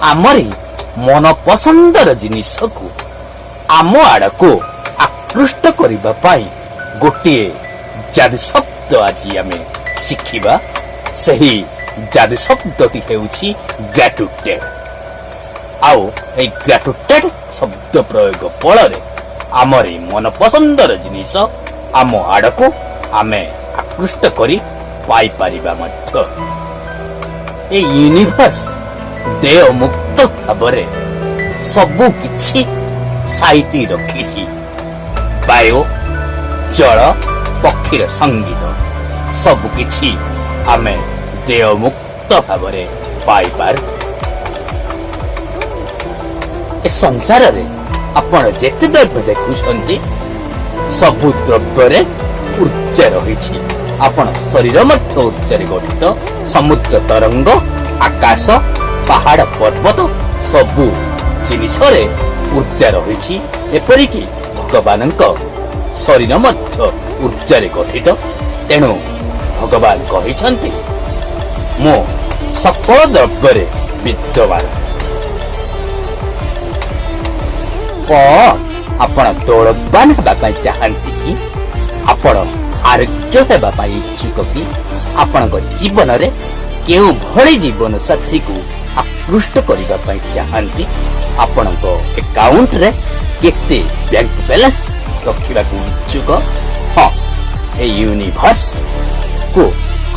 ଆମରି ମନ ପସନ୍ଦର ଜିନିଷକୁ ଆମ ଆଡ଼କୁ ଆକୃଷ୍ଟ କରିବା ପାଇଁ ଗୋଟିଏ ଯାଦୁ ଶବ୍ଦ ଆଜି ଆମେ ଶିଖିବା। ସେହି ଯାଦୁ ଶବ୍ଦଟି ହେଉଛି ଗ୍ରାଟୁଟେଡ୍। ଆଉ ଏଇ ଗ୍ରାଟୁଟେଡ୍ ଶବ୍ଦ ପ୍ରୟୋଗ ଫଳରେ ଆମରି ମନ ପସନ୍ଦର ଜିନିଷ ଆମ ଆଡ଼କୁ ଆମେ ଆକୃଷ୍ଟ କରି ପାଇପାରିବା ମଧ୍ୟ। ଏ ୟୁନିଭର୍ସ ଦେୟମୁକ୍ତ ଭାବରେ ସବୁ କିଛି ସାଇତି ରଖିଛି। ବାୟୁ, ଜଳ, ପକ୍ଷୀର ସଙ୍ଗୀତ, ସବୁ କିଛି ଆମେ ଦେୟମୁକ୍ତ ଭାବରେ ପାଇପାରୁ। ଏ ସଂସାରରେ ଆପଣ ଯେତେ ଦ୍ରବ୍ୟ ଦେଖୁଛନ୍ତି, ସବୁ ଦ୍ରବ୍ୟରେ ଉର୍ଜା ରହିଛି। ଆପଣ ଶରୀର ମଧ୍ୟ ଉର୍ଜାରେ ଗଠିତ। ସମୁଦ୍ର ତରଙ୍ଗ, ଆକାଶ, ପାହାଡ଼, ପର୍ବତ, ସବୁ ଜିନିଷରେ ଉର୍ଜା ରହିଛି। ଏପରିକି ଭଗବାନଙ୍କ ଶରୀର ମଧ୍ୟ ଉର୍ଜାରେ ଗଠିତ। ତେଣୁ ଭଗବାନ କହିଛନ୍ତି, ମୁଁ ସକଳ ଦ୍ରବ୍ୟରେ ବିଦ୍ୟମାନ। କଣ ଆପଣ ଦୌଲତବାନ ହେବା ପାଇଁ ଚାହାନ୍ତି କି? ଆପଣ ଆରୋଗ୍ୟ ହେବା ପାଇଁ ଇଚ୍ଛୁକ କି? ଆପଣଙ୍କ ଜୀବନରେ କେଉଁ ଭଳି ଜୀବନ ସାଥୀକୁ ଆକୃଷ୍ଟ କରିବା ପାଇଁ ଚାହାନ୍ତି? ଆପଣଙ୍କ ଆକାଉଣ୍ଟରେ କେତେ ବ୍ୟାଙ୍କ ବାଲାନ୍ସ ରଖିବାକୁ ଇଚ୍ଛୁକ? ହଁ, ଏ ୟୁନିଭର୍ସକୁ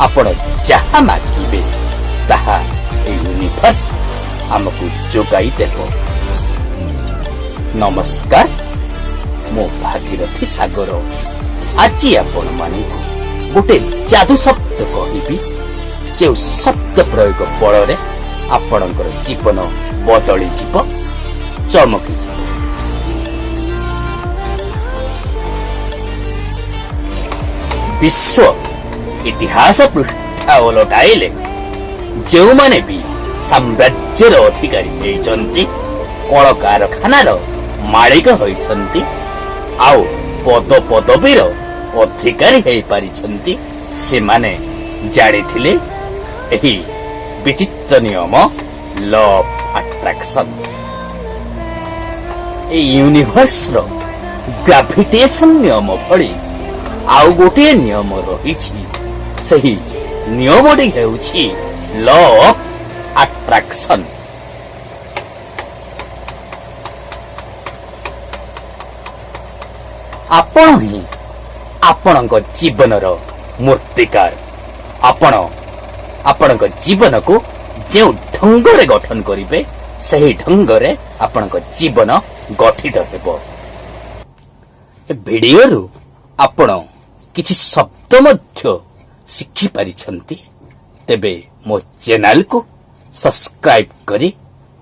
ଆପଣ ଯାହା ମାଗିବେ, ତାହା ଏ ୟୁନିଭର୍ସ ଆମକୁ ଯୋଗାଇ ଦେବ। ନମସ୍କାର, ମୁଁ ଭାଗୀରଥୀ ସାଗର। ଆଜି ଆପଣମାନଙ୍କୁ ଗୋଟେ ଯାଦୁ ଶବ୍ଦ କହିବି, ଯେଉଁ ଶବ୍ଦ ପ୍ରୟୋଗ ବଳରେ ଆପଣଙ୍କର ଜୀବନ ବଦଳିଯିବ, ଚମକିଯିବ। ବିଶ୍ୱ ଇତିହାସ ପୃଷ୍ଠା ଓଲଟାଇଲେ ଯେଉଁମାନେ ବି ସାମ୍ରାଜ୍ୟର ଅଧିକାରୀ ହେଇଛନ୍ତି, କଳକାରଖାନାର ମାଳିକ ହୋଇଛନ୍ତି ଆଉ ପଦ ପଦବୀର ଅଧିକାରୀ ହେଇପାରିଛନ୍ତି, ସେମାନେ ଜାଣିଥିଲେ ଏହି ବିଚିତ୍ର ନିୟମ, ଲ ଅଫ୍ ଆଟ୍ରାକ୍ସନ। ଏଇ ୟୁନିଭର୍ସର ଗ୍ରାଭିଟେସନ ନିୟମ ଭଳି ଆଉ ଗୋଟିଏ ନିୟମ ରହିଛି। ସେହି ନିୟମଟି ହେଉଛି ଲ ଅଫ୍ ଆଟ୍ରାକ୍ସନ। ଆପଣ ହିଁ ଆପଣଙ୍କ ଜୀବନର ମୂର୍ତ୍ତିକାର। ଆପଣ ଆପଣଙ୍କ ଜୀବନକୁ ଯେଉଁ ଢଙ୍ଗରେ ଗଠନ କରିବେ, ସେହି ଢଙ୍ଗରେ ଆପଣଙ୍କ ଜୀବନ ଗଠିତ ହେବ। ଏ ଭିଡିଓରୁ ଆପଣ କିଛି ଶବ୍ଦ ମଧ୍ୟ ଶିଖିପାରିଛନ୍ତି, ତେବେ ମୋ ଚ୍ୟାନେଲକୁ ସବସ୍କ୍ରାଇବ କରି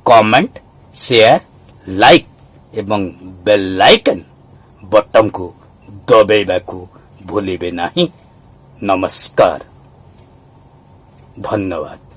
କମେଣ୍ଟ, ସେୟାର, ଲାଇକ୍ ଏବଂ ବେଲ୍ ଆଇକନ୍ ବଟନକୁ ଦବେଇବାକୁ ଭୁଲିବେ ନାହିଁ। ନମସ୍କାର, ଧନ୍ୟବାଦ।